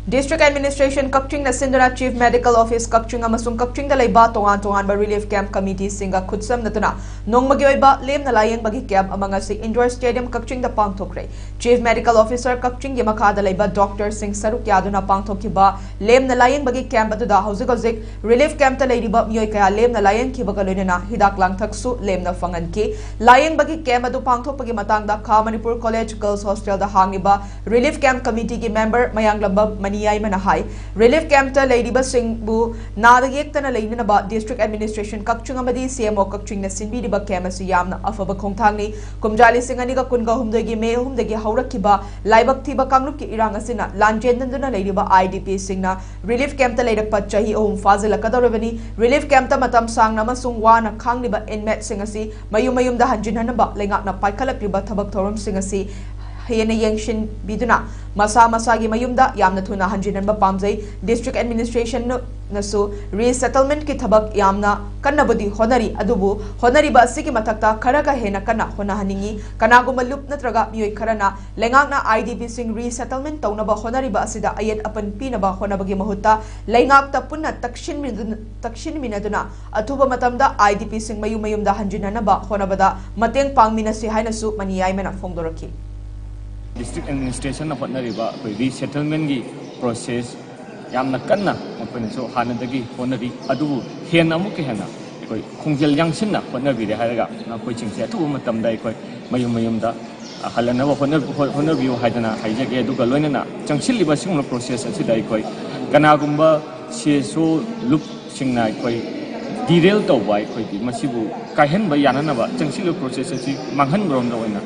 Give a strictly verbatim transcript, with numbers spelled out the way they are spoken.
District Administration ꯀꯛꯆꯤꯡꯅ ꯁꯤꯟꯗꯨꯅ Chief Medical Office ꯀꯛꯆꯤꯡ ꯑꯃꯁꯨꯡ ꯀꯛꯆꯤꯡꯗ ꯂꯩꯕ ꯇꯣꯉꯥꯟ ꯇꯣꯉꯥꯟꯕ relief camp committeeꯁꯤꯡꯒ ꯈꯨꯠꯁꯝꯅꯗꯨꯅ ꯅꯣꯡꯃꯒꯤ ꯑꯣꯏꯕ ꯂꯦꯝꯅ ꯂꯥꯌꯦꯡꯕꯒꯤ camp ꯑꯃ ꯉꯁꯤ Indoor Stadium ꯀꯛꯆꯤꯡꯗ ꯄꯥꯡꯊꯣꯛꯈ꯭ꯔꯦ꯫ Chief Medical Officer ꯀꯛꯆꯤꯡꯒꯤ ꯃꯈꯥꯗ ꯂꯩꯕ doctorꯁꯤꯡ ꯁꯔꯨꯛ ꯌꯥꯗꯨꯅ ꯄꯥꯡꯊꯣꯛꯈꯤꯕ ꯂꯦꯝꯅ ꯂꯥꯌꯦꯡꯕꯒꯤ camp ꯑꯗꯨꯗ ꯍꯧꯖꯤꯛ ꯍꯧꯖꯤꯛ relief campꯇ ꯂꯩꯔꯤꯕ ꯃꯤꯑꯣꯏ ꯀꯌꯥ ꯂꯦꯝꯅ ꯂꯥꯌꯦꯡꯈꯤꯕꯒ ꯂꯣꯏꯅꯅ ꯍꯤꯗꯥꯛ ꯂꯥꯡꯊꯛꯁꯨ ꯂꯦꯝꯅ ꯐꯪꯍꯟꯈꯤ꯫ ꯂꯥꯌꯦꯡꯕꯒꯤ camp ꯑꯗꯨ ꯄꯥꯡꯊꯣꯛꯄꯒꯤ ꯃꯇꯥꯡꯗ ꯈꯥ Manipur College Girls Hostelꯗ ꯍꯥꯡꯂꯤꯕ Relief Camp Committeeꯒꯤ member ꯃꯌꯥꯡꯂꯝꯕꯝ ꯃꯅꯤꯌꯥꯏꯃꯅ ꯍꯥꯏ, relief campꯇ ꯂꯩꯔꯤꯕꯁꯤꯡꯕꯨ ꯅꯥꯗ ꯌꯦꯛꯇꯅ ꯂꯩꯅꯅꯕ District Administration ꯀꯛꯆꯤꯡ ꯑꯃꯗꯤ C M O ꯀꯛꯆꯤꯡꯅ ꯁꯤꯟꯕꯤꯔꯤꯕ camp ꯑꯁꯤ ꯌꯥꯝꯅ ꯑꯐꯕ ꯈꯣꯡꯊꯥꯡꯅꯤ꯫ ꯀꯨꯝꯖꯥ ꯂꯤꯁꯤꯡ ꯑꯅꯤꯒ ꯀꯨꯟꯒ ꯍꯨꯝꯗꯣꯏꯒꯤ May ꯑꯍꯨꯝꯗꯒꯤ ꯍꯧꯔꯛꯈꯤꯕ ꯂꯥꯏꯕꯛ ꯊꯤꯕ ꯀꯥꯡꯂꯨꯞꯀꯤ ꯏꯔꯥꯡ ꯑꯁꯤꯅ ꯂꯥꯟꯖꯦꯟꯅꯗꯨꯅ ꯂꯩꯔꯤꯕ IDPꯁꯤꯡꯅ relief campꯇ ꯂꯩꯔꯛꯄ ꯆꯍꯤ ꯑꯍꯨꯝ ꯐꯥꯖꯤꯜꯂꯛꯀꯗꯧꯔꯕꯅꯤ꯫ Relief campꯇ ꯃꯇꯝ ꯁꯥꯡꯅ ꯑꯃꯁꯨꯡ ꯋꯥꯅ ꯈꯥꯡꯂꯤꯕ inmateꯁꯤꯡ ꯑꯁꯤ ꯃꯌꯨꯝ ꯃꯌꯨꯝꯗ ꯍꯟꯖꯤꯟꯍꯟꯅꯕ ꯂꯩꯉꯥꯛꯅ ꯄꯥꯏꯈꯠꯂꯛꯂꯤꯕ ꯊꯕꯛ ꯊꯧꯔꯝꯁꯤꯡ ꯑꯁꯤ ꯍꯦꯟꯅ ꯌꯦꯡꯁꯤꯟꯕꯤꯗꯨꯅ ꯃꯁꯥ ꯃꯁꯥꯒꯤ ꯃꯌꯨꯝꯗ ꯌꯥꯝꯅ ꯊꯨꯅ ꯍꯟꯖꯤꯟꯍꯟꯕ ꯄꯥꯝꯖꯩ꯫ District Administrationꯅꯁꯨ resettlementꯀꯤ ꯊꯕꯛ ꯌꯥꯝꯅ ꯀꯟꯅꯕꯨꯗꯤ ꯍꯣꯠꯅꯔꯤ, ꯑꯗꯨꯕꯨ ꯍꯣꯠꯅꯔꯤꯕ ꯑꯁꯤꯒꯤ ꯃꯊꯛꯇ ꯈꯔꯒ ꯍꯦꯟꯅ ꯀꯟꯅ ꯍꯣꯠꯅꯍꯟꯅꯤꯡꯏ꯫ ꯀꯅꯥꯒꯨꯝꯕ ꯂꯨꯞ ꯅꯠꯇ꯭ꯔꯒ ꯃꯤꯑꯣꯏ ꯈꯔꯅ ꯂꯩꯉꯥꯛꯅ IDPꯁꯤꯡ resettlement ꯇꯧꯅꯕ ꯍꯣꯠꯅꯔꯤꯕ ꯑꯁꯤꯗ ꯑꯌꯦꯠ ꯑꯄꯟ ꯄꯤꯅꯕ ꯍꯣꯠꯅꯕꯒꯤ ꯃꯍꯨꯠꯇ ꯂꯩꯉꯥꯛꯇ ꯄꯨꯟꯅ ꯇꯛꯁꯤꯟꯃꯤꯟ-, ꯇꯛꯁꯤꯟꯃꯤꯟꯅꯗꯨꯅ ꯑꯊꯨꯕ ꯃꯇꯝꯗ IDPꯁꯤꯡ ꯃꯌꯨꯝ ꯃꯌꯨꯝꯗ ꯍꯟꯖꯤꯟꯅꯅꯕ ꯍꯣꯠꯅꯕꯗ ꯃꯇꯦꯡ ꯄꯥꯡꯃꯤꯟꯅꯁꯤ ꯍꯥꯏꯅꯁꯨ ꯃꯅꯤꯌꯥꯏꯃꯅ ꯐꯣꯡꯗꯣꯔꯛꯈꯤ꯫ District Administrationꯅ ꯍꯣꯠꯅꯔꯤꯕ ꯑꯩꯈꯣꯏ resettlementꯀꯤ process ꯌꯥꯝꯅ ꯀꯟꯅ ꯃꯈꯣꯏꯅꯁꯨ ꯍꯥꯟꯅꯗꯒꯤ ꯍꯣꯠꯅꯔꯤ, ꯑꯗꯨꯕꯨ ꯍꯦꯟꯅ ꯑꯃꯨꯛꯀ ꯍꯦꯟꯅ ꯑꯩꯈꯣꯏ ꯈꯣꯡꯖꯦꯜ ꯌꯥꯡꯁꯤꯟꯅ ꯍꯣꯠꯅꯕꯤꯔꯦ ꯍꯥꯏꯔꯒ ꯃꯈꯣꯏꯁꯤꯡꯁꯦ ꯑꯊꯨꯕ ꯃꯇꯝꯗ ꯑꯩꯈꯣꯏ ꯃꯌꯨꯝ ꯃꯌꯨꯝꯗ ꯍꯜꯂꯅꯕ ꯍꯣꯠꯅ-, ꯍꯣꯠꯅꯕꯤꯌꯨ ꯍꯥꯏꯗꯅ ꯍꯥꯏꯖꯒꯦ꯫ ꯑꯗꯨꯒ ꯂꯣꯏꯅꯅ ꯆꯪꯁꯤꯜꯂꯤꯕ ꯁꯤꯒꯨꯝꯕ process ꯑꯁꯤꯗ ꯑꯩꯈꯣꯏ ꯀꯅꯥꯒꯨꯝꯕ CSO ꯂꯨꯞꯁꯤꯡꯅ ꯑꯩꯈꯣꯏ derail ꯇꯧꯕ, ꯑꯩꯈꯣꯏꯒꯤ ꯃꯁꯤꯕꯨ ꯀꯥꯏꯍꯟꯕ ꯌꯥꯅꯅꯕ ꯆꯪꯁꯤꯜꯂꯤꯕ process ꯑꯁꯤ ꯃꯥꯡꯍꯟꯕꯔꯣꯝꯗ ꯑꯣꯏꯅ